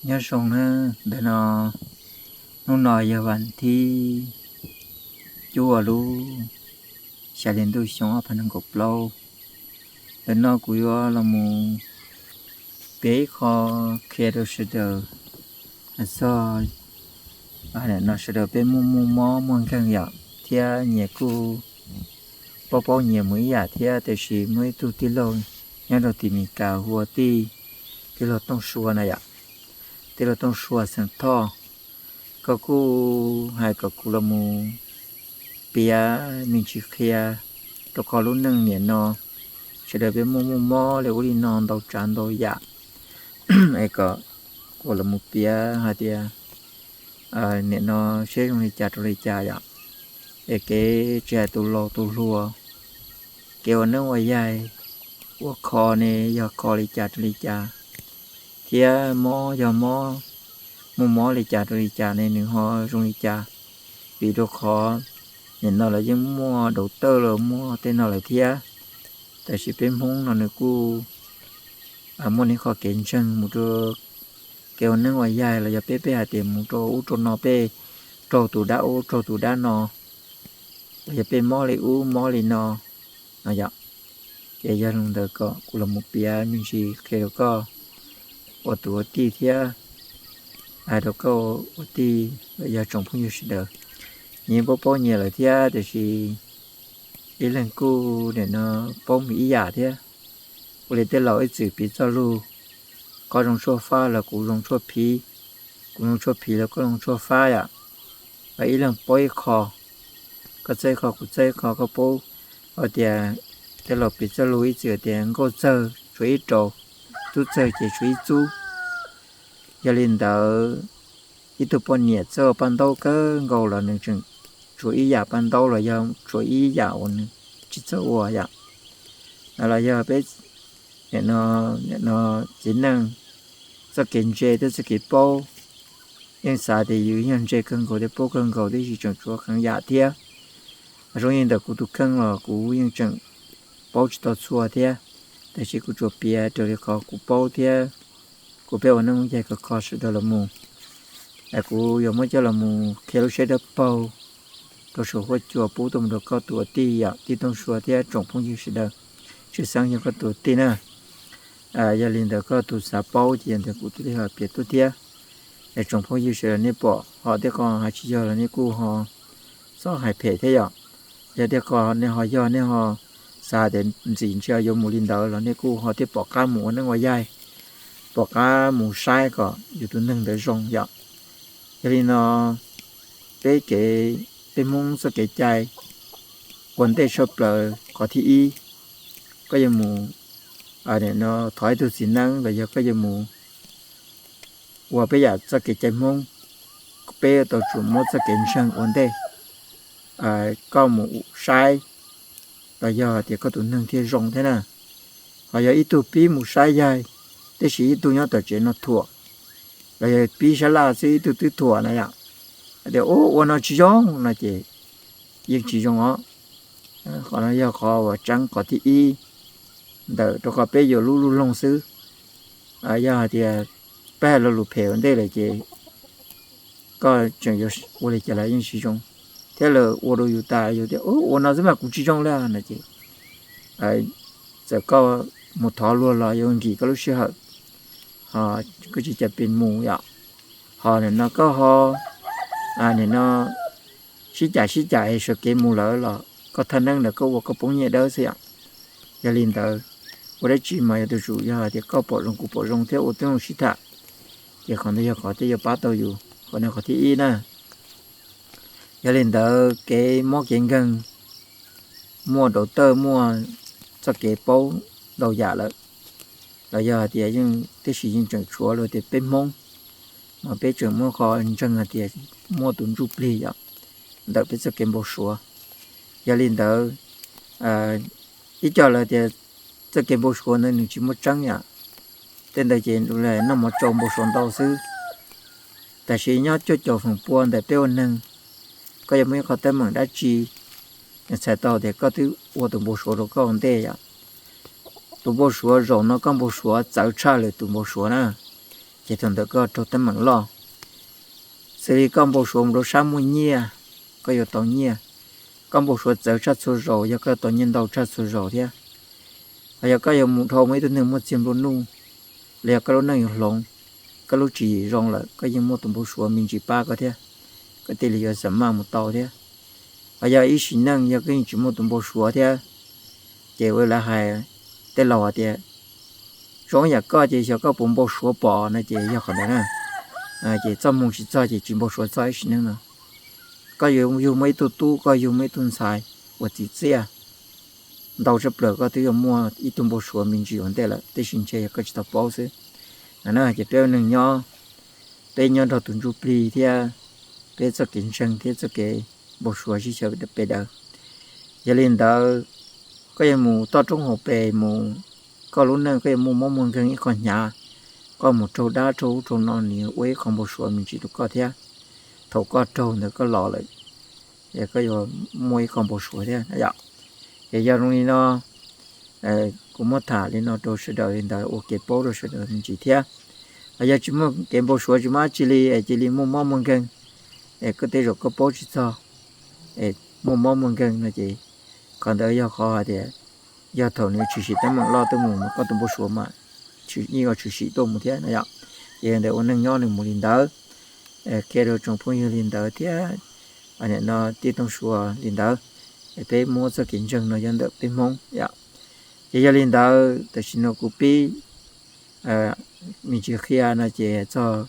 Nyob zoo na, ntawm no, hnub no yog vas thib cuaj lub xya hli ntuj xyoo ob phav nees nkaum plaub. Ntawm no kuv yuav los mus piav ib qho qhia rau sawv daws txog no sawv daws peb muaj muaj mob muaj nkeeg yom, thiab nyias kuj paub paub nyias mus ib yam thiab, tiam sis muaj ib tug tij laug nyob rau tim Meskas hu ua tij, tij laug Tooj Sua na yom. Tij laug Tooj Sua xeem Thoj, koj kuj hais kom kuv los mus piav me ntsis qhia rau koj lub neej niam no. Sawv daws peb muaj muaj mob li ub li no ntau tsav ntau yam, es kom kuv los mus piav hais tias niam no seb zoo li cas rau li cas yom. Es kev tsis hais tus laus tus hluas, kev ua neeb ua yaig, ua kho ne yog kho li cas rau li cas, thiab mob yog mob, muaj mob li cas rau li cas ne nws ho zoo li cas. Vim rau qhov nim no lawv yeej muaj daus tawj los muaj tej no lawm thiab, tab sis peb Hmoob no nws kuj muaj nws qhov kev ntseeg mus rau kev ua neeb ua yaig los yog peb peb hais tias mus rau ub rau no, peb raug tus dab ub raug tus dab no, los yog peb mob li ub mob li no no yom. Ces yog li ntawd kom kuv los mus piav me ntsis qhia rau koj ua tus ua tij thiab hais rau koj ua tij los yog tsoom phooj ywg sawv daws. Nyias paub paub nyias lawm thiab, tiam sis ib leeg kuj nim no paub mus ib yam thiab. Ua li tej laus ib txwm piv txoj lug, koj zoo tshuaj fab los kuv zoo tshuaj phiv, kuv zoo tshuaj phiv los koj zoo tshuaj fab yom. Ib leeg paub ib qho, koj txawj ib qho kuv txawj ib qho, koj paub hais tias tej laus piv txoj lug ib txwm tias nkauj txawg tshuav ib rau, tub txawg ces tshuav ib txub. Yog li ntawd, ib tug poj niam txawj ua paj ntaub kawg nkaus los nws tseem tshuav ib yam paj ntaub los yog tshuav ib yam uas nws tsis txawj ua yom. Los yog peb nim no txiv neej txoj kev ntse thiab txoj kev paub, yeej xav tias yus yog ntse kawg nkaus thiab paub kawg nkaus tib si, tseem tshuav qee yam thiab. Zoo li ntawm kuv tus kheej los kuv yeej tseem paub tsis tau txhua thiab, tab sis kuv tsuas piav raws li qhov kuv paub thiab kuv peb ua neeb ua yaig kom kho sawv daws los mus. Kuv yuav muab coj los mus qhia lub siab dawb paug rau saum huab cua pub tuaj mus rau koj tus ua tij yom, tij Tooj Sua thiab tsoom phooj ywg sawv daws, tshwj xeeb yog koj tus ua tij na. Yog li ntawd koj tus xav paub ces yog ntawd kuv thiaj li ho piav tuaj thiab. Es tsoom phooj ywg sawv daws nej pom ho tej qho hais tsis yog los nej kuj ho txhob hais phem thiab yom. Yog tej qho nej ho yog nej ho xav tias ntxim ntsia yuav mus li ntawd los nej kuj ho thiaj pom qab mus ua neeb ua yaig, pom qab mus saib kom yus tus neeg ntawd zoo yom. Yog li no, peb kev, peb Hmoob txoj kev cai ua ntej tshaj plaws qhov thib ib, koj yuav mus thov ib tug txiv neeb los yog koj yuav mus ua peb yam txoj kev cai Hmoob, peb tau tsuas muab txoj kev ntseeg ua ntej. Koj mus saib los yog tias koj tus neeg thiaj zoo thiab na. Ho yog ib tug pib mus saib yaig, tab sis ib tug nyob tom tsev no thuam, los yog pib sab laj xwb ib tug twb thuam na yom, tias ua no tsis zoo no ces yeej tsis zoo os. Qhov no yog qhov uas tseeb qhov thib ib ntawm rau qhov peb yuav lub lub loog xwb. Yog hais tias peb hais lo lus phem ua ntej lawm ces koj tseem yuav ua li cas los yeej tsis zoo, thiab lawv ua rau yus tas yus tias ua no xwb mas kuv tsis zoo li no ces txawm koj mus thov luag los yuav nkim koj lub sij hawm, ho koj tsis cas pes mus yom. Ho nim no koj ho nim no sib cam sib cam es sawv kev mus lawm los koj thaj neeb ntawd koj ua koj poob nyiaj dawb xwb yom. Yog li ntawd, ua dab tsi mas yuav tsum yog hais tias koj pom zoo kuv pom zoo thiab ua tib zoo sib tham, ces qhov ntawd yog qhov thiaj yuav pab tau yus. Qhov no qhov thib ib na. Yog li ntawd kev mob kev nkeeg muaj daus tawj muaj txoj kev paub ntau yam lawm, los yog hais tias yeej tib si yeej tseem tshuav luag tias peb Hmoob mas peb tseem muaj qhov ntseeg hais tias muaj tus ntsuj plig yom ntawm peb txoj kev npau suav. Yog li ntawd, ib co lawv tias txoj kev npau suav ntawd nws tsis muaj tseeb yom, tej ntawd ces noj mov tsau npau suav ntau xwb. Tab sis nyob cuaj caum feem pua ntawm peb ua neeg, koj yuav muaj ib qho teeb meem dab tsi txhais tau tias koj twb ua tus npau suav rau koj ua ntej yom. Tus npau suav zaum no koj npau suav txawv tshaj lwm tus npau suav na, ces thaum ntawd koj raug teeb meem loj. Xws li koj npau suav mus rau sab muaj nyiaj, koj yuav tau nyiaj. Koj npau suav txawv tshaj txhua zaus, yog koj yuav tau nyiaj ntau tshaj txhua zaus thiab. Hos yog koj yuav mus dhau mus ib tug neeg muaj txiag nplua nuj, los yog koj lub neej yuav hloov, koj lub tswv yim zoo lawm, koj yeej muaj tus npau suav me ntsis pab koj thiab, koj thiaj li yuav xam maj mus tau thiab. Hos yog ib sim neej yog koj yeej tsis muaj tus npau suav thiab, ces ua li lawv hais, tej laus hais tias, zoo yam koj ces xyov koj puas npau suav pom no ces yog qhov ntawd na. Ces txoj hmoo tsis txog ces tsis npau suav txog ib sim neej no. Koj yuav yug muaj ib tug tub, koj yug muaj ib tug ntxhais uas txim txiaj ntau tshaj plaws, koj twb yuav muaj ib tug npau suav me ntsis ua ntej lawm, tab sis ntshe yog koj tsis tau paub xwb. Ces peb ua neeg nyob, peb nyob nrog tus ntsuj plig thiab peb txoj kev ntseeg thiab txoj kev npau suav sib xyaw peb daws. Yog li ntawd, koj yuav mus toj roob hauv pes mus, koj lub neej koj yuav muaj mob muaj nkeeg ib qho hnyav, koj mus raug dab raug ub raug no nws yuav ua ib qho npau suav me ntsis rau koj thiab. Thaum koj raug ntawd koj los lawm, es koj yuav muaj ib qho npau suav thiab yom. Es yog zoo li no, kuv muab tham li no rau sawv daws li ntawd ua kev paub rau sawv daws me ntsis thiab. Hos yog tsis muaj kev npau suav tsis muaj dab tsi li es cia li muaj mob muaj nkeeg, es koj tej zaum koj paub tsis txog, es muaj mob muaj nkeeg no ces qhov ntawd yog qhov hais tias yog thaum nws tshwm sim teeb meem loj tuaj mus mas koj tus npau suav mas yeej yuav tshwm sim tuaj mus thiab no yom. Ces yog ntawd ua neej nyob nws mus li ntawd, qhia rau tsoom phooj ywg li ntawd thiab, nim no tij Tooj Suav li ntawd, es peb muab txoj kev ntseeg no yog ntawm peb Hmoob yom. Ces yog li ntawd tam sim no kuv pib me ntsis qhia no ces txog,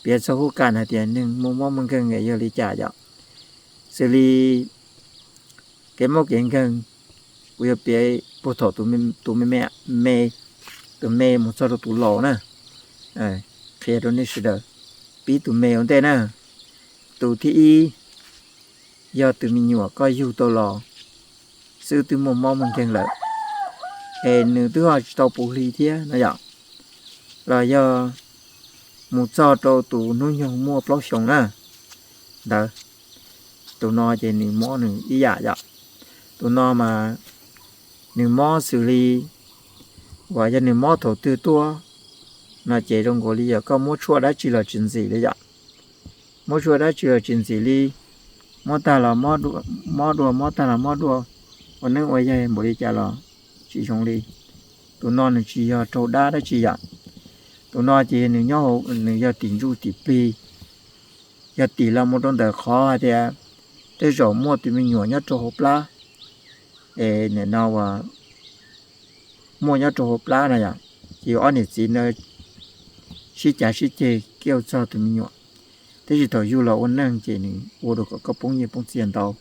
piav txog hub kam hais tias neeg muaj mob muaj nkeeg yog li cas yom. Xws li kev mob kev nkeeg, kuv yuav piav puag thaum tus me, tus me, tus me mus txog rau tus laus na. Qhia rau nej sawv daws, pib tus me ua ntej na. Tus thib ib, yog tus me nyuam koj yug tau los xwb twb muaj mob muaj nkeeg lawm, es nws twb ho tsis tau puv hli thiab no yom, los yog mus txog rau tus hnub nyoog muaj plaub xyoos na, ntawd, tus no ces nws mob nws ib yam yom. Tus no mas nws mob xws li uas yog nws mob thaum twg tuaj no ces zoo nkaus li yog koj muab tshuaj dab tsi los tsis ntxim li yom. Muab tshuaj dab tsi los tsis ntxim li, mob tag los mob dua, mob tag los mob dua, ua neeb ua yaig npaum li cas los tsis zoo li. Tus no nws tsis yog raug dab dab tsi yom. Tus no ces nws nyob, nws yog tim ntsuj tim plig, yog tim los mus rau ntawm qhov hais tias tej zaum muaj tus me nyuam nyob rau hauv plab, es nim no uas muaj nyob rau hauv plab no yom, ces yus ob niam txiv no sib cav sib ceg kiag txog tus me nyuam, tab sis thaum yug los ua neej ces nws ua rau kom koj poob nyiaj poob txiaj ntau.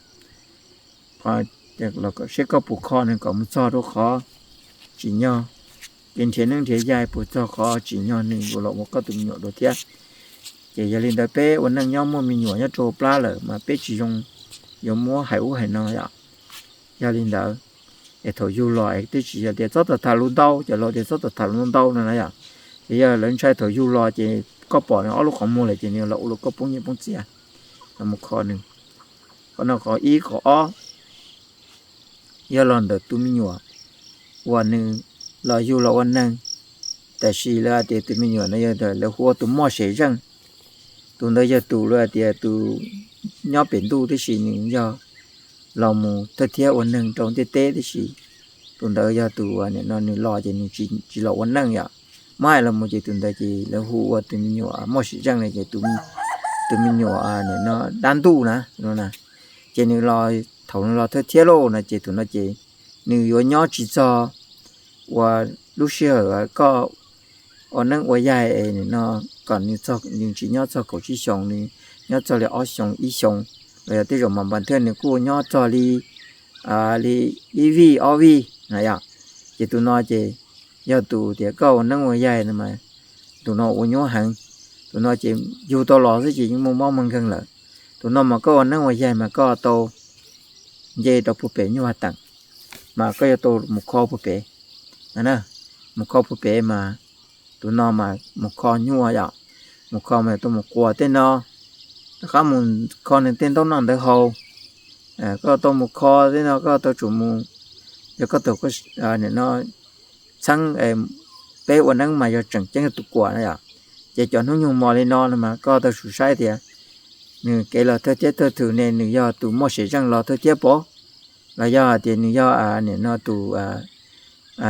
Qhov, seb koj puas kho nws kom mus txog rau qhov tsim nyog, kev nrhiav neeb nrhiav yaig puas txog qhov tsim nyog nws yuav los ua koj tus me nyuam dua thiab. Ces yog li ntawd peb ua neej nyob muaj me nyuam nyob rau hauv plab lawm mas peb tsis zoo yuav muab hais ub hais no yom. Yog li ntawd, es thaum yug los es twb tsis yog tias txhob tham tham lus ntau, cov laus tias txhob tham tham lus ntau no na yom. Ces yog lawv ntshai thaum yug los ces koj pom nws ob lub qhov muag lawm ces nws los ua rau koj poob nyiaj poob txiaj, los mus kho nws. Qhov no qhov ib. Qhov ob, yog los ntawm tus me nyuam uas nws los yug los ua neeg, tab sis lawv hais tias tus me nyuam no yog lawv hu ua tus moj sem zeej. Tus ntawd yog tus lawv hais tias tus nyob pem ntuj tib si, nws yog los mus thawj thiab ua neeg rau ntiaj teb tib si. Tus ntawd yog tus nim no nws los ces nws tsis los ua neej yom. Muab hais los mus ces tus ntawd ces lawv hu ua tus me nyuam moj sem zeej no ces tus me nyuam nim no dab ntuj na no. Ces nws los, thaum nws los thawj thiab lauj no ces tus no ces nws yuav nyob tsis txog uas lub sij hawm koj ua neeb ua yaig es nim no kom nws tsis nyob txog kaum tsib xyoos, nws nyob txog li ob xyoos ib xyoos, los yog tej zaum mas npas thiab nws kuj nyob txog li, li ib vij ob vij na yom. Ces tus no ces yog tus tias koj ua neeb ua yaig no mas tus no ua nyuaj heev. Tus no ces yug tau los xwb ces yeej muaj mob muaj nkeeg lawm. Tus no mas koj ua neeb ua yaig mas koj tau nce rau puag pem nyuj vaj teem, mas koj yuav tau mus kho puag pem. Mus kho puag pem mas tus no mas mus kho nyuaj yom. Mus kho mas yuav tau mus quas tej no, rov qab mus kho nws tej ntaub noj ntawv haus. Koj tau mus kho tej no koj tau tsum mus, yog koj tau nim no txheeb peb ua neeb mas yog tseem ceeb tus kuam na yom. Ces cov hnub nyoog mos li no no mas koj tau sim saib tias nws kev los thawj thiab thawj thwm ne nws yog tus muaj sev zeej los thawj thiab pov, los yog hais tias nws yog nim no tus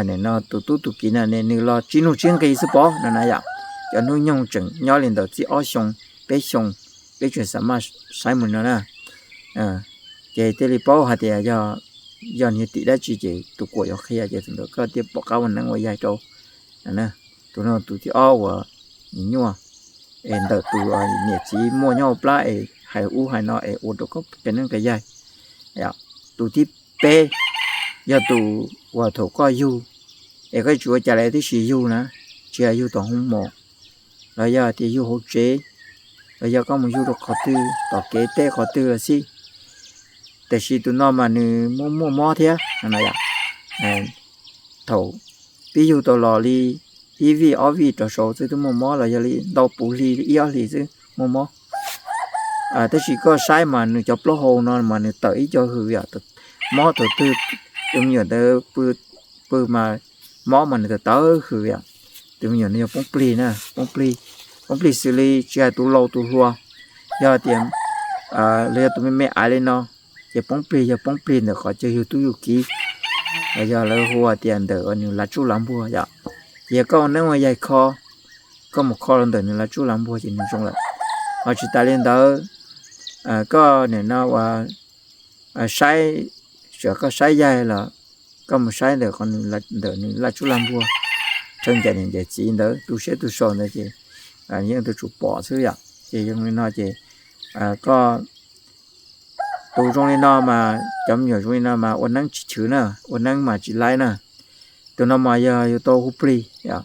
nim no tus tub tus kiv na ne nws los tsis nuj tsis nqis xwb pov no na yom. Cov hnub nyoog tseem nyob li ntawm txij ob xyoo, peb xyoo, peb tseem xav maj saib mus no na. Ces thiaj li paub hais tias yog niag tim dab tsi ces tus kuam yuav qhia ces thaum ntawd koj thiaj pom qab ua neeb ua yaig rau no. Tus no tus thib ob uas nws nyuaj es ntawm tus niam txiv muaj nyob ua plab es hais ub hais no es ua rau koj qias neeb qias yaig. Tus thib peb yog tus uas thaum koj yug es koj tsis ua cas li tib si yug na, tsis hais yug tom hoob mos los yog tias yug hauv tsev los yog koj mus yug rau qhov twg tom kev teb qhov twg los xij, tiam sis tus no mas nws muaj muaj mob thiab no na yom. Thaum pib yug tau los li ib vij ob vij rov saud xwb twb muaj mob los yog li ntau puv hli li ib ob hlis xwb muaj mob. Tab sis koj saib mas nws cov plaub hau no mas nws tawm ib co hws yom, mob thaum twg tus me nyuam ntawd pw mas mob mas nws tawm tawm hws yom. Tus me nyuam no yog poob plig na, poob plig, poob plig xws li tsis hais tus laus tus hluas, yog tias los yog tus me me aiv li no, ces poob plig yog poob plig ntawm qhov chaw yug tub yug kiv, los yog lawv hu tias ntawm nws lav tsuj lav npuag yom. Ces yog koj ua neeb ua yaig kho, koj mus kho rau ntawm nws lav tsuj lav npuag ces nws zoo lawm. Ho tsis tas li ntawd, koj nim no ua saib, txawm koj saib yaig los koj mus saib ntawm qhov ntawm nws lav tsuj lav npuag, rau ncaim niam ncaim txiv ntawd tu siab tu sau ntawd ces yeej tu tsum pom xwb yom. Ces zoo li no ces koj tus zoo li no mas cov me nyuam zoo li no mas ua neeb tsis chwv na, ua neeb mas tsis laib na. Tus no mas yog yus tau hu plig yom.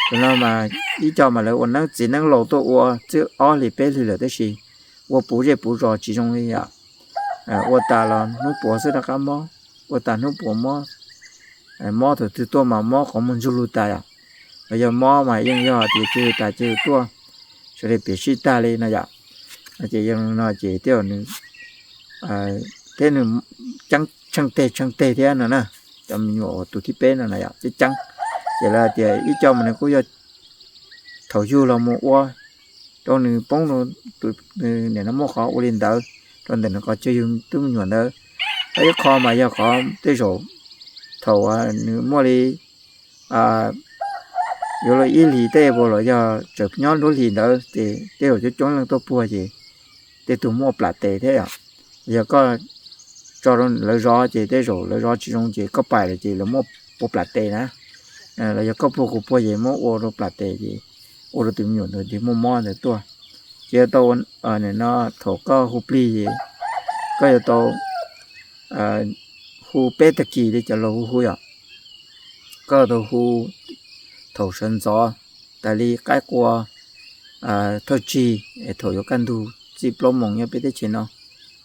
Tus no mas ib co mas lawv ua neeb txiv neeb laus tuaj ua txij ob hlis peb hlis lawm tab sis ua puv zej puv zos tsis zoo li yom. Ua tas los hnub puav xwb rov qab mob, ua tas hnub puav mob, mob thaum twg tuaj mas mob qhov muag ntsuj lug tas yom. Los yog mob mas yeej yog tias cia yus tas cia yus tuaj, sawv daws piam sij tag li no yom. Ces yog no ces thiaj nws, thiab nws ceeb tsheej teg tsheej teg thiab no na. Cov me nyuam uas tus thib peb no na yom, ceeb ceeb. Ces lawv tias ib co mas nws kuj yog thaum yug los mus ua rau nws poob, tus niam no muaj qhov ua li ntawd rau ntawm nws qhov chaw yug tub me nyuam ntawd. Ho ib qho mas yog qhov tej zaum thaum nws muaj li yuav luag ib hlis tej puas los yog tseem nyob nruab hlis ntawd ces tej zaum coob coob leej tuaj puag ces tej tug muaj plam tes thiab yom. Yog koj tso rau lawv zov ces tej zaum lawv zov tsis zoo ces koj pais lawm ces lawv muaj puas plam tes na. Los yog koj puag kuv puag ces muab ua rau plam tes ces ua rau tus me nyuam ntawd ces muaj mob ntawd tuaj. Ces yuav tau, nim no thaum koj hu plig ces koj yuav tau hu peb tag kis li cov laus hu hu yom. Koj tau hu thaum sawv ntxov, tas li qaib qua, thawj tsig, thaum yuav kaj ntug txij plaub moos nyob peb teb chaws no,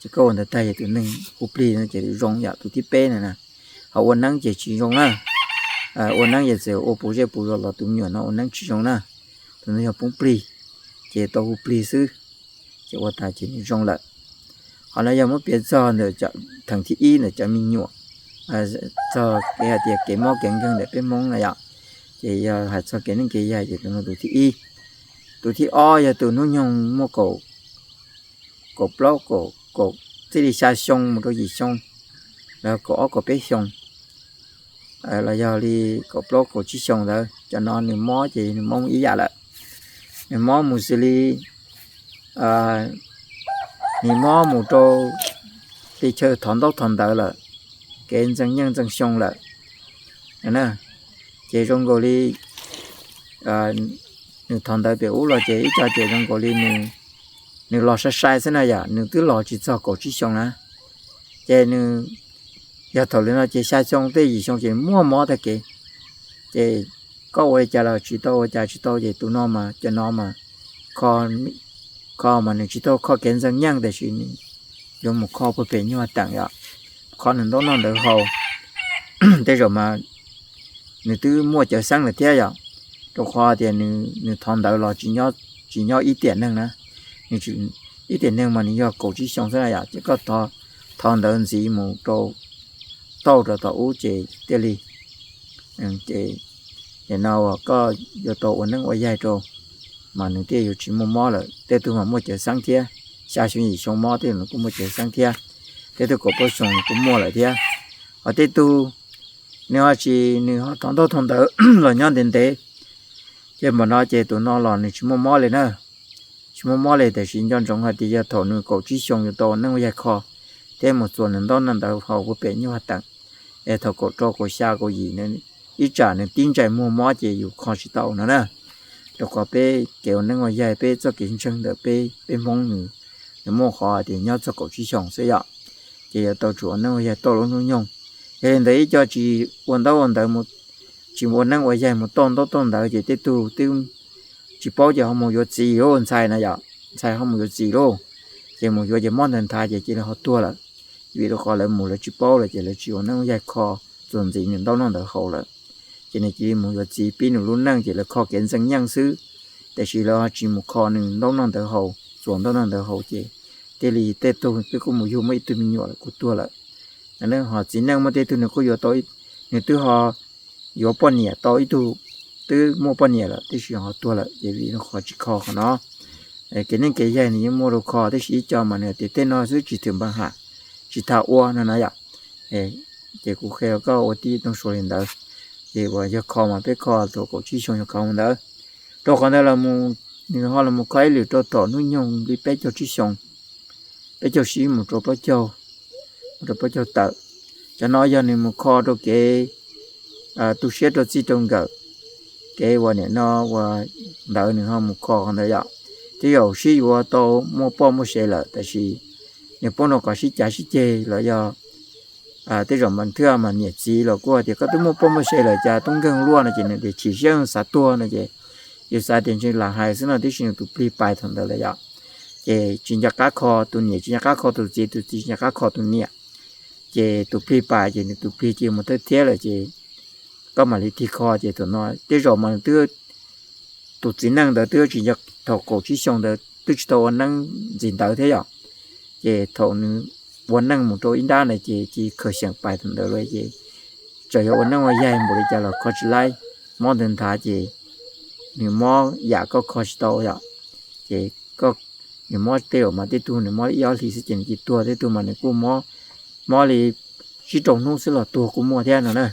ces koj ua ntawd tag ces tus neeg hu plig no ces zoo yom, tus thib peb na na. Ho ua neeb ces tsis zoo na. Ua neeb ces txawm ua puv zej puv zos los tus me nyuam no ua neeb tsis zoo na. Tus no yog poob plig, ces tau hu plig xwb, ces ua tas ces nws zoo lawm. Qhov no yog muab piav txog ntawm theem thib ib ntawm cov me nyuam, txog kev hais tias kev mob kev nkeeg ntawm peb Hmoob na yom. Ces yog hais txog kev neeb kev yaig ces tus no tus thib ib. Tus thib ob yog tus hnub nyoog muaj kaum, kaum plaub, kaum, txij li xya xyoo mus rau yim xyoo, los kaum ob kaum peb xyoo, los yog li kaum plaub kaum tsib xyoo ntawd, cov no nws mob ces nws mob ib yam lawm. Nws mob mus xws li, nws mob mus rau tej chaw thov ntaub thov ntawv lawm, kev ntxeev nyeej ntxeev xyoo lawm. Ces zoo nkaus li nws thov ntawv pem ub los ces ib co ces zoo nkaus li nws los sai sai xwb na yom, nws twb los tsis txog kaum tsib xyoo na. Ces nws, yog thaum li no ces xya xyoo tej yim xyoo ces muaj mob tag kev. Ces koj ua li cas los tsis tau, ua cas tsis tau, ces tus no mas cov no mas kho, kho mas nws tsis tau kho kev ntxeev nyeej tiam sis nws yuav mus kho puag pem nyuag teem yom, kho nws ntaub noj ntawv haus. Tej zaum mas nws twb muaj cawv xeeb lawm thiab yom, rau qhov tias nws thov ntawv los tsis nyob ib tiam neeg na. Nws ib tiam neeg mas nws yog kaum tsib xyoo xwb na yom, ces koj thov ntawv ntxiv mus rau tauj rau tom ub ces thiaj li, ces Nim no uas koj yuav tau ua neeb ua yaig rau, mas nws thiaj yuav tsis muaj mob lawm. Tej tug mas muaj cawv xeeb thiab, xya xyoo yim xyoo mob tej nws kuj muaj cawv xeeb thiab, tej tug kaum plaub xyoo nws kuj muaj lawm thiab. Ho tej tug nws ho tsis, nws ho thov ntaub thov ntawv los nyob ntev ntev, ces npaum no ces tus no los nws tsis muaj mob li na. Tsis muaj mob li, tiam sis nco ntsoov hais tias yog thaum nws kaum tsib xyoo yuav tau ua neeb ua yaig kho thiab mus txuas nws ntaub noj ntawv haus puag pem nyuag tawm, es thaum kaum rau kaum xya kaum yim ib tsam nws tib ntsais muaj mob ces yus kho tsis tau no na. Rau qhov peb kev ua neeb ua yaig, peb txoj kev ntseeg ntawm peb, peb Hmoob nws, nws muaj qhov tias nyob txog kaum tsib xyoos xwb yom, ces yuav tau tsum ua neeb ua yaig tau lub hnub nyoog. Yog li ntawd ib co tsis ua ntaub ua ntawv, tsis ua neeb ua yaig mus tau ntaub tau ntawv ces tej tug twb tsis paub ces ho mus yuav txiv lauj, ntxhais no yom, ntxhais ho mus yuav txiv lauj, ces mus yuav ces mob ntawd nthav ces cia li ho tuag lawm. Vim rau qhov lawv mus lawv tsis paub lawm ces lawv tsis ua neeb ua yaig kho txuas ntxiv nws ntaub noj ntawv haus lawm, ces nws cia li mus yuav txiv pib nws lub neej ces lawv kho kev ntxeev nyeej xwb, tiam sis lawv ho tsis mus kho nws ntaub noj ntawv haus, txuas ntaub noj ntawv haus ces thiaj li tej tug twb kuj mus yug muaj ib tug me nyuam lawm kuj tuag lawm. Ho txiv neej muaj tej tug nws kuj yuav tau, nws twb ho yuav poj niam tau ib tug, twb muaj poj niam lawm tiam sis ho tuag lawm ces vim qhov tsis kho qhov no. Kev neeb kev yaig nws yeej muaj rau kho tiam sis ib co mas nws tias tej no xwb tsis thwm npam ham, tsis tham ua no na yom. Ces kuv qhia koj ua tib tooj suav li ntawd, ces uas yog kho mas peb kho thaum kaum tsib xyoo yog kho mus ntawd. Rau qhov ntawd los mus, nws ho los mus kho ib lwm rau thaum hnub nyoog li peb caug tsib xyoo, peb caug tsib mus rau plaub caug, mus rau plaub caug tawm. Cov no yog nws mus kho rau kev tu siab rau txij rau nkawm, kev uas nim no uas ntawd nws ho mus kho qhov ntawd yom. Twb zaum sib yuav tau muaj poj muaj sev lawm tiam sis nws poob rau qhov sib cav sib ceg los yog tej zaum mas thwj mas niam txiv los kuj hais tias koj twb muaj poj muaj sev lawm cas tub nkeeg luaj no ces nws tias chim siab xav tuag no ces yus xav tias ntshe lam hais xwb no tiam sis nws tus plig pais thaum ntawd lawm yom. Ces tsis nco qab kho tus niam, tsis nco qab kho tus txiv, tus txiv tsis nco qab kho tus niam, ces tus plig pais ces nws tus plig cia mus thawj thiab lawm ces koj mam li tig kho ces thaum no tej zaum mas twb, tus txiv neej ntawd twb tsis nco, thaum kaum tsib xyoo ntawd twb tsis tau ua neeb ntxiv ntawd thiab yom. Ces thaum nws ua neej mus rau ib nrab ntawd ces cia khaws xyeem pais thaum ntawd lawm ces txawm yog ua neeb ua yaig npaum li cas los kho tsis laib, mob ntawd nthav ces nws mob yam koj kho tsis tau yom. Ces nws mob tej zaum mas tej tug nws mob ib ob hlis xwb ces nws cia tuag, tej tug mas nws kuj mob, mob li tsib rau hnub xwb los tuag kuj muaj thiab no na.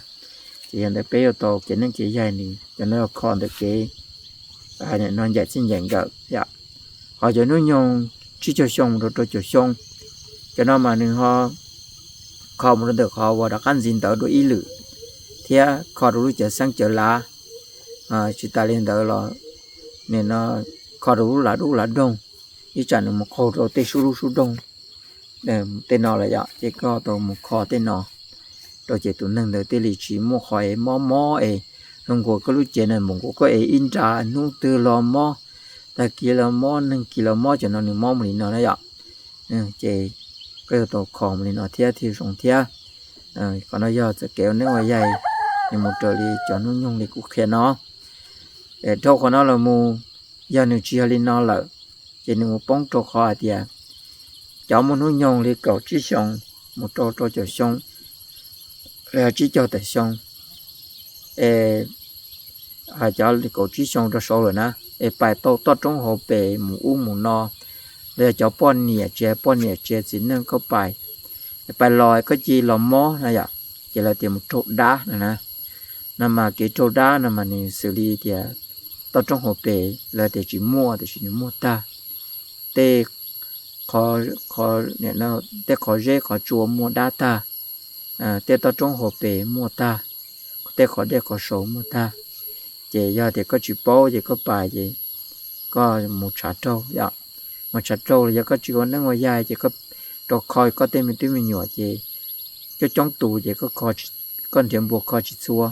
Ces yog ntawd peb yuav tau kev neeb kev yaig nws cov no yog kho ntawm kev no ncaim txij ncaim nkawm yom. Ho cov hnub nyoog tsib caug xyoo mus rau rau caum xyoo, cov no mas nws ho kho mus rau ntawm qhov uas rov qab ntxiv ntawv dua ib lwm thiab kho rau lub cawv xeeb cawv lav. Tsis tas li ntawd los nim no kho rau lub lav dub lav doog, ib tsam nws mus qaug rau tej sub lub sub doog tej no lawm yom, ces koj tau mus kho tej no rau ces tus neeg ntawd thiaj li tsis muaj qhov es mob mob es zoo nkaus koj lub cev na, npaum nkaus koj es ib nra hnub twg los mob, tag kis los mob, neeg kis los mob, cov no nws mob mus li no na yom. Ces koj yuav tau kho mus li no thiab thiaj zoo thiab. Qhov no yog txoj kev ua neeb ua yaig nws mus raws li cov hnub nyoog li kuv qhia no. Dhau qhov no los mus, yog nws tsis yog li no lawm, ces nws mus poob rau qhov hais tias cov muaj hnub nyoog li kaum tsib xyoo mus rau rau caum xyoo, tsib caug tawm xyoo, es cov li kaum tsib xyoo rau saud lawm na, es pais tau toj roob hauv pes mus ub mus no, los yog cov poj niam tsis hais poj niam tsis hais txiv neej koj pais, pais los koj cia li los mob na yom, ces lawv tias mus raug dab no na. No mas kev raug dab no mas nws xws li tias toj roob hauv pes lawv tias tsis muaj tiam sis nws muaj tag. Tej qhov, tej qhov zeb qhov tsua muaj dab tag, tej toj roob hauv pes muaj tag, tej qhov dej qhov saud muaj tag. Ces yog tias koj tsis paub ces koj pais ces koj mus tshav raug yom. Mus tshav raug los yog koj tsis ua neeb ua yaig ces koj rau kho koj tej me tub me nyuam ces coob coob tus ces koj nrhiav npua kho tsis txhua,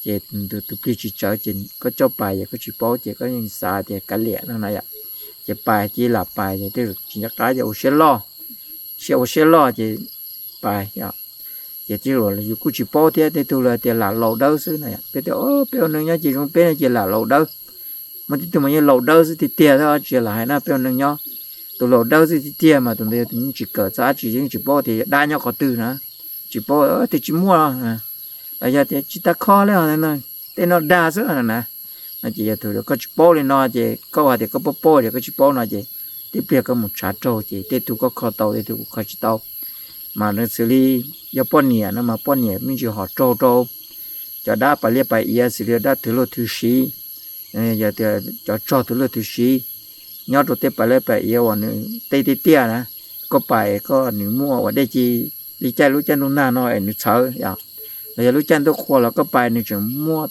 ces tus plig tsis tsawv ces koj coj pais ces koj tsis paub ces koj yeej xav tias kav liam no na yom. Ces pais cia li lam pais ces tej zaum tsis nco qab ces ua siab loj, siab ua siab loj ces pais yom. Ces tej zaum yus kuj tsis paub thiab, tej tug lawv tias lam laus dawb xwb na yom. Peb tias peb ua neeg nyob ces zoo peb no ces lam laus dawb. Muaj tej tug mas yeej laus dawb xwb tiag tiag thiab tsis lam hais na, peb ua neeg nyob tus laus dawb xwb tiag tiag mas tus ntawd yog tus yeej tsis kawm txog dab tsi, yeej tsis paub tias yog dab nyob qhov twg na, tsis paub tias tsis muaj los yog tias tsis tas kho li no. tej no dag xwb no na. No ces yog tus koj tsis paub li no ces koj hais tias koj paub paub tias koj tsis paub no ces tej pliag koj mus tshav raug ces tej tug koj kho tau tej tug koj kho tsis tau. Mas nws xws li yog poj niam no mas poj niam me ntsis ho raug rau cov dab pas liaj pas iav xws li dab thwv luag thwv siv, yog tias cov tsog thwv luag thwv siv nyob rau tej pas liaj pas iav uas nws tej tiaj tiaj na, koj pais koj nws muaj ua dej ci li caij lub caij ntuj nag no es nws txhawv yom, los yog lub caij ntuj qhua los koj pais nws tseem muaj,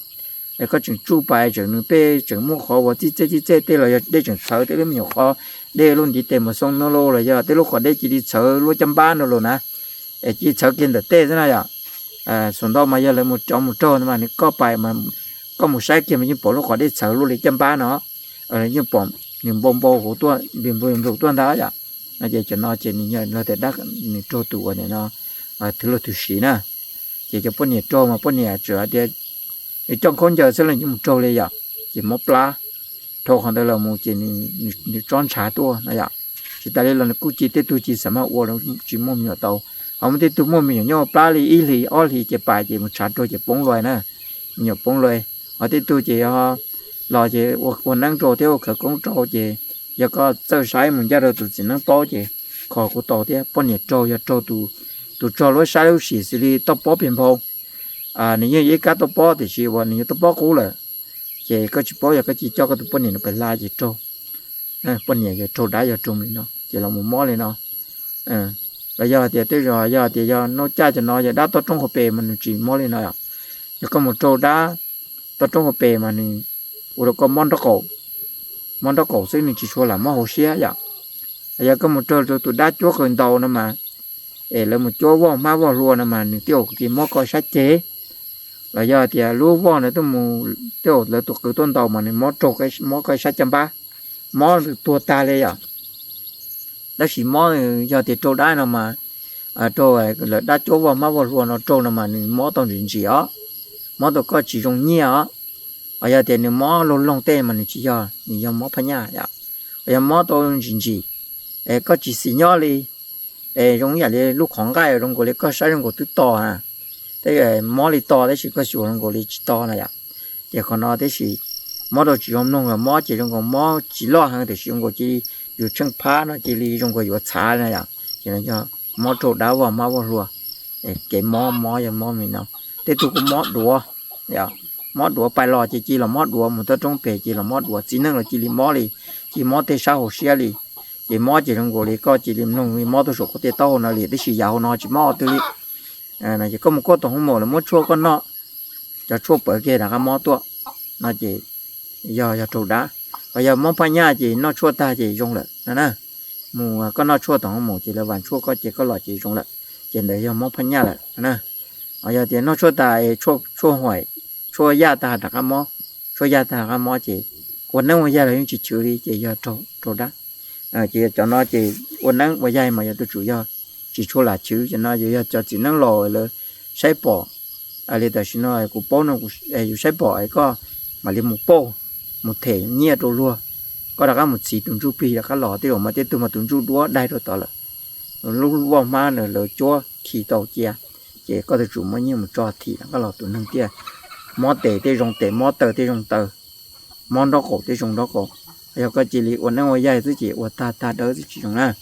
koj tseem tsuj pais tseem nws pej tseem muaj qhov uas txij txej txij txej tej los yog dej tseem txhawv tej lub me nyuam qhov dej lub ntiv tes mus xoo no los los yog tej lub qhov dej cia li txhawv luaj caj npab no los na. Es cia li txhawv kiag ntawm tej xwb na yom. Xus ntau mas yog lawv mus cov mus raug no mas nws koj pais, koj mus saib kiag mas yeej pom lub qhov dej txhawv luaj li caj npab no, yeej pom nws npau npau huv tuaj npis npis npis tuaj ntag yom. No ces cov no ces nws yog luag tias dab nws raug tus uas nim no thwv luag thwv siv na. Ces cov poj niam raug mas poj niam tsuas hais tias nws coj khaub ncaws xwb los yeej mus raug li yom, ces mob plab, dhau qhov ntawd los mus ces nws tsob ntshav tuaj no yom. Tsis tas li los nws kuj cia tej tug cia xav maj ua tsis muaj me nyuam tau, ho muaj tej tug muaj me nyuam nyob plab li ib hlis ob hlis ces pais ces mus tshav raug ces poob lawm na, me nyuam poob lawm. Ho tej tug ces yog los ces ua neeb rau thiab ua khawv koob rau ces yog koj txawj saib mus ncaj rau tus txiv neeb paub ces kho kuj tau thiab. Poj niam raug yog raug tus tsog lub sab lub sim xws li toj pob pes nphau, nws yeej yog ib kab toj pob tiam sis uas nws yog toj pob qub lawm, ces koj tsis paub yog koj cia coj koj tus poj niam no pais hla ces raug. Poj niam yog raug dab yog raug li no ces los mus mob li no. Los yog tias tej zaum yog tias yog nub caj cov no yog dab toj roob hauv pes mas nws tsis mob li no. Yog koj mus raug dab toj roob hauv pes mas nws ua rau koj mob nraub qaum, mob nraub qaum xwb nws tsis tshua lam mob hauv siab yom. Yog koj mus raug rau tus dab cuab qws ntau no mas, es lawv mus cuab voj hmab voj hlua no mas nws twb ua kev mob koj sab ceg, los yog tias lub voj no twb mus, twb lawv tus qws tuaj ntau mas nws mob raug, mob koj sab caj npab, mob tuag tag li yom. Tab sis mob yog tias raug dab no mas, raug lawv dab cuab voj hmab voj hlua no raug no mas nws mob tau ntsim ntsim os, mob tau koj tsis zoo nyiaj os. Ho yog tias nws mob loog loog tej mas nws tsis yog, nws yog mob phaj nyaj yom. Ho yog mob tau ntsim ntsim, es koj tsis xis nyob li, es zoo ib yam li lub qhov nqaij zoo nkaus li koj saib zoo nkaus twb to na, mob li to tab sis koj xyuas zoo nkaus li tsis to na yom. Ces qhov no tab sis mob rau tsis zoo mloog los mob ces zoo nkaus mob tsis loj heev tiam sis zoo nkaus cia li yus tsheej phab no cia li zoo nkaus yuav txhav na yom. Ces no yog mob raug dab voj hmab voj hlua. Kev mob mob yog mob li no. Tej tug kuj mob duav, mob duav pais los ces cia los mob duav, mus toj roob pem cia los mob duav, txiv neej los cia li mob li, cia mob tej sab hauv siab li. Ces mob ces zoo nkaus li koj cia li mloog li mob tuaj saum koj tej taub hau no li tab sis yav hauv no tsis mob qhov twg li. Ces koj mus kuaj tom hoob maum lawv muab tshuaj koj noj, cov tshuaj pawv kiag rov qab mob tuaj no ces yog, yog raug dab. Ho yog mob phaj nyaj ces noj tshuaj tag ces zoo lawm no na. Mus koj noj tshuaj tom hoob maum ces lawv vam tshuaj koj ces koj los ces zoo lawm, ces ntawd yog mob phaj nyaj lawm na. Ho yog tias noj tshuaj tas, tshuaj haim, tshuaj yaj tag rov qab mob, tshuaj yaj tag rov qab mob ces ua neeb ua yaig los yeej tsis chwv li ces yog raug dab. Ces cov no ces ua neeb ua yaig mas yog tus tswv yog tsis tshua lam chwv, cov no yog cov txiv neeb laus lawv saib pom. Li tam sim no kuv paub no, yus saib pom es koj mam li mus pauj, mus them nyiaj rau luag, koj rov qab mus txhiv tus ntsuj plig rov qab los. Tej zaum mas tej tug mas tus ntsuj duab daig rau tod lawm, lub voj hmab na lawv cuab khi tau cia, ces koj tus tswv muab nyiaj mus tso thim rov qab los tus neeg thiaj mob tes tej zoo tes, mob taw tej zoo taw, mob nraub qaum tej zoo nraub qaum. Yog koj cia li ua neeb ua yaig xwb ces ua tag tag dawb xwb tsis zoo na.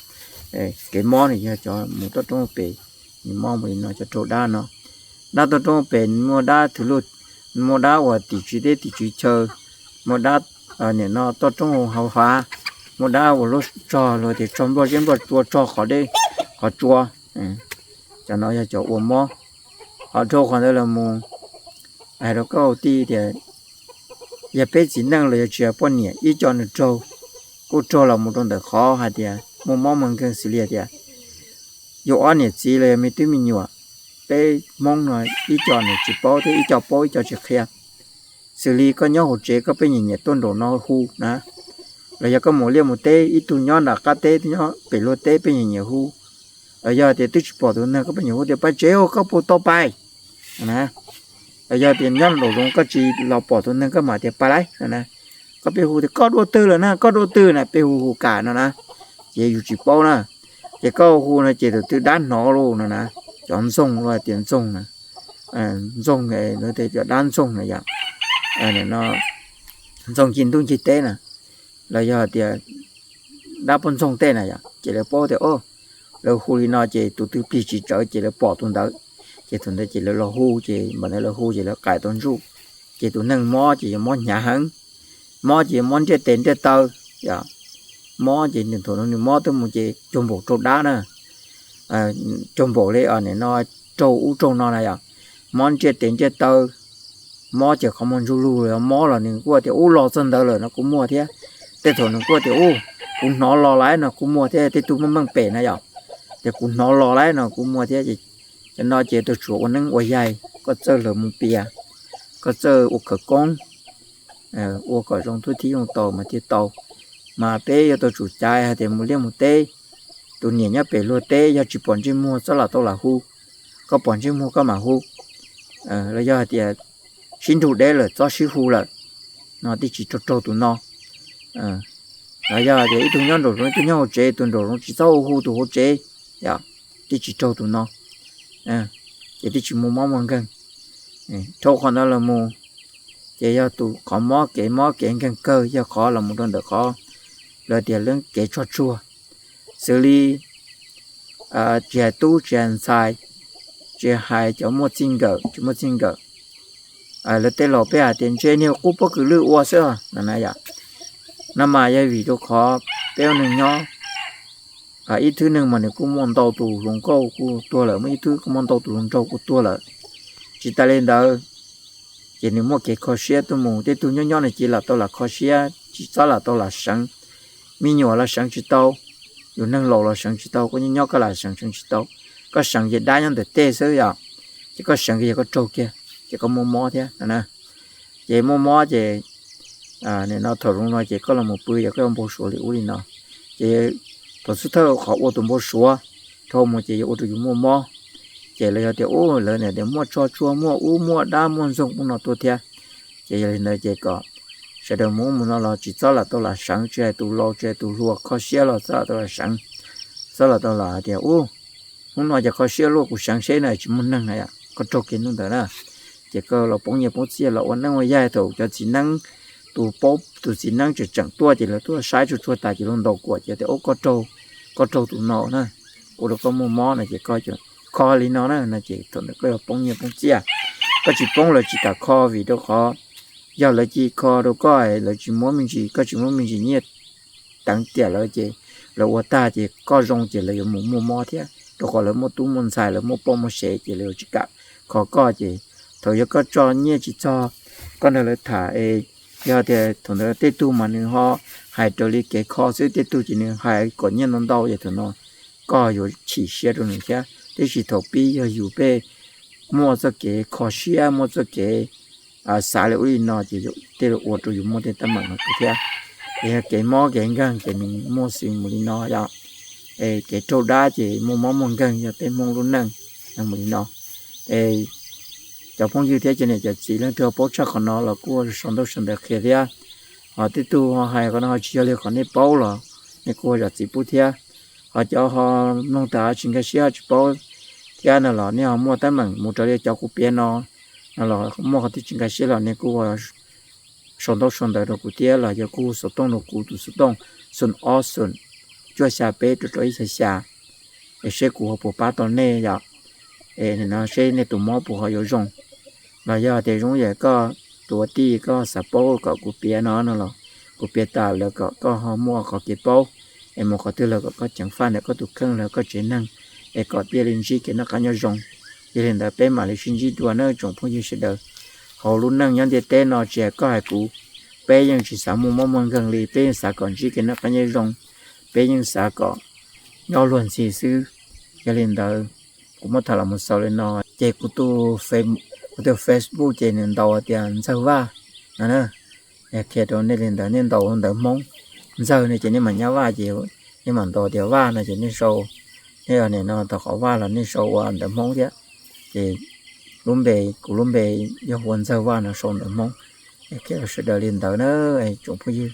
Kev mob nws yog cov mus toj roob pem, nws mob mus li no cov raug dab no. Dab toj roob pem muaj dab thwv luj, muaj dab uas tim tswv teb tim tswv chaw, muaj dab nim no toj roob hauv hav, muaj dab uas lub tsog luag tias tsog nplooj zeb nplooj tsua, tsog qhov deb qhov tsua. Cov no yog cov ua mob. Ho dhau qhov ntawd los mus, hais rau koj tij tias yog peb txiv neej los yog tsis yog poj niam ib co nws raug, kuj raug los mus rau ntawm qhov hais tias muaj mob muaj nkeeg xws li tias yus ob niam txiv los yog me tub me nyuam, peb Hmoob no ib co nws tsis paub thiab ib co paub ib co tsis qhia. Xws li koj nyob hauv tsev koj pheej nyiam nyiam tuaj nraum no hu na, los yog koj mus liaj mus teb ib tug nyob nram qab teb ib tug nyob pem luag teb pheej nyiam nyiam hu, los yog tias twb tsis pom tus neeg koj pheej nyiam hu tias pab tsev koj puas tau pais na. Los yog tias nyob nraum zoov koj tsis los pom tus neeg koj mam tias pais lauj na. Koj pheej hu tias koj dua twg lawm na, koj dua twg na, pheej hu hu kam no na, ces yus tsis paub na. Ces koj hu no ces tus twg dab hnov lauj no na, cov ntxoog los tias ntxoog na, ntxoog, cov dab ntxoog na yom. no ntxoog ncig ntuj ncig teb na, los yog hais tias dab poj ntxoog tej na yom, ces lawv paub tias o, lawv hu li no ces tus twg plig tsis tsawv ces lawv pom tus ntawd, ces thaum ntawd ces lawv los hu, ces npam ntawd lawv hu ces lawv qais tau ntsuj, ces tus neeg mob ces yuav mob hnyav heev, mob ces yuav mob nriaj tes nriaj taw, yog mob ces nws thaum no nws mob twb mus ces cuag npaum raug dab na, cuag npaum li no raug ub raug no na yom, mob nriaj tes nriaj taw, mob ces qhov muag ntsuj lug los mob los nws kuj tias ub los txog ntawd lawm no kuj muaj thiab. Tej thaum nws kuj tias ub, kuv hnov los lawm no kuj muaj thiab, tej tug meej meej pem na yom, ces kuv hnov los lawm no kuj muaj thiab. Cov no ces tau tsuav ua neeb ua yaig, koj txawj lawv mus pias, koj txawj ua khawv koob, ua kom zoo thub thib zoo tau mas thiaj tau. Mas peb yuav tau tsum caiv hais tias mus liaj mus teb, tus niam nyob pem luag teb yog tsis pom ntsej muag txhob lam tau lam hu, koj pom ntsej muag koj mam hu, los yog hais tias sib nrug deb lawm txhob sib hu lawm, no thiaj tsis raug raug tus no. Los yog tias ib tug nyob nraum zoov ib tug nyob hauv tsev, tus nraum zoov tsis txhob hu hu tus hauv tsev, yog thiaj tsis raug tus no, ces thiaj tsis muaj mob muaj nkeeg. Dhau qhov ntawd los mus, ces yog tus qhov mob kev mob kev nkeeg kawg yog qhov los mus rau ntawm qhov lawv tias lawv kev tsog tsuag, xws li tsis hais tub tsis hais ntxhais, tsis hais cov muaj txij nkawm tsis muaj txij nkawm. Lawv tej laus peb hais tias ntshe niag qub pob kws lwj ua xwb no na yom. No mas yog vim rau qhov peb ua neeg nyob, ib thwb neeg mas nws kuj muaj ntau tus hluas nkauj kuj tuag lawm, muaj ib thwb kuj muaj ntau tus hluas nraug kuj tuag lawm. Tsis tas li ntawd, ces nws muaj kev kho siab tuaj mus, tej tug nyob nyob nws ces lam tau lam kho siab, tsis txhob lam tau lam seev. Me nyuam los seev tsis tau, yus neeg laus los seev tsis tau, koj nyob nyob koj lam seev seev tsis tau. Koj seev ces dab nyob ntawm tej xwb yom, ces koj seev kiag yog koj raug kiag, ces koj muaj mob thiab no na. Ces muaj mob ces nim no thaum zoo no ces koj los mus pw ces koj yuav npau suav li ub li no. Ces thaum xub thawj qhov ua tus npau suav dhau mus ces yuav ua rau yus muaj mob. Ces lawv yog tias ub lawv niam tias muaj tsog tsuag muaj ub muaj dab muaj ntxoog ub no tuaj thiab. Ces yog li ntawd ces kom sawv daws mus ub mus no los tsis txhob lam tau lam seev, tsis hais tus laus tsis hais tus hluas, kho siab los txhob lam tau lam seev, txhob lam tau lam hais tias ub hnub no ces kho siab luaj kuv seev seb na tsis muaj neeg na yom, koj raug kiag hnub ntawd na. Ces koj los poob nyiaj poob txiaj los ua neeb ua yaig thaum cov txiv neeb, tus paub tus txiv neeb tseem tseem tuaj ces lawv tuaj saib tsuag tsuag tas ces luag ntaus kuam ces tias ub koj raug, koj raug tus no na, ua rau koj muaj mob no ces koj kho li no na no ces thaum ntawd koj yuav poob nyiaj poob txiaj. Koj tsis poob lawv tsis kam kho vim rau qhov yog lawv cia kho rau koj, lawv tsis muab me ntsis, koj tsis muab me ntsis nyiaj teev tiam lawv ces lawv ua tag ces koj zoo ces lawv yuav mus muaj mob thiab, rau qhov lawv muaj tub muaj ntxhais lawv muaj poj muaj sev ces lawv yuav tsis kam kho koj ces thaum yog koj tso nyiaj tsis txog koj nrog lawv tham es yog tias thaum ntawd tej tug mas nws ho hais raws li kev kho xwb, tej tug ces nws hais kom nyiaj ntau ntau ces thaum no koj yuav chim siab rau nws thiab. Tiam sis thaum pib yog yus peb muaj txoj kev kho siab muaj txoj kev xav li ub li no ces tej lus ua rau yus muaj tej teeb meem no thiab. Es yog kev mob kev nkeeg ces nws muaj xws mus li no yom. Es kev raug dab ces muaj mob muaj nkeeg yog peb Hmoob lub neej mus li no. Es cov phooj ywg thiab cov niam cov txiv leej twg paub tshaj qhov no los kuj sau ntaub sau ntawv qhia thiab. Ho tej tug ho hais qhov no ho tsis yog li qhov nej paub los nej kuj zam txim pub thiab. Ho cov ho mloog tas tsis nkag siab ho tsis paub thiab no los nej ho muaj teeb meem mus raws li cov kuv piav no, no los muaj qhov twg tsis nkag siab los nej kuj sau ntaub sau ntawv rau kuv thiab los yog kuj xov tooj rau kuv tus xov tooj xoom ob xoom cuaj xya peb rau rau ib xya xya, es seb kuv ho puas pab tau nej yom. Es nim no seb nej tus mob puas ho yuav zoo, los yog tias zoo yam koj tus ua tij koj xav paub kom kuv piav no no los kuv piav tas lawm kom koj ho muaj qhov kev paub, es mus qhov twg los kom koj ceev faj ntawm koj tus kheej los koj tsev neeg, es kom thiaj li ntsib kev noj qab nyob zoo. Yog li ntawd peb mam li sib ntsib dua nawb tsoom phooj ywg sawv daws. Hauv lub neej nyob ntiaj teb no tsis hais koj hais kuv, peb yeej tsis xav muaj mob muaj nkeeg li, peb yeej xav kom ntsib kev noj qab nyob zoo, peb yeej xav kom nyob luag ntxhi xwb. Yog li ntawd kuv muab tham los mus xaus li no. Ces kuv tus, kuv tus Facebook ces nws ntaus tias Ntxawg Vaj no na. Qhia rau nej li ntawd, nej ntaus ntawv Hmoob, Ntxawg no ces nej mam nyab Vaj ces nej mam ntaus tias Vaj no ces nej sau, nej nim no tau qhov Vaj los nej sau ua ntawv Hmoob thiab. Ces lub npe, kuv lub npe yog hu ua Ntxawg Vaj no sau ntawv Hmoob. Qhia rau sawv daws li ntawd na, tsoom phooj ywg,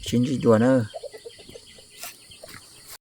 sib ntsib dua na.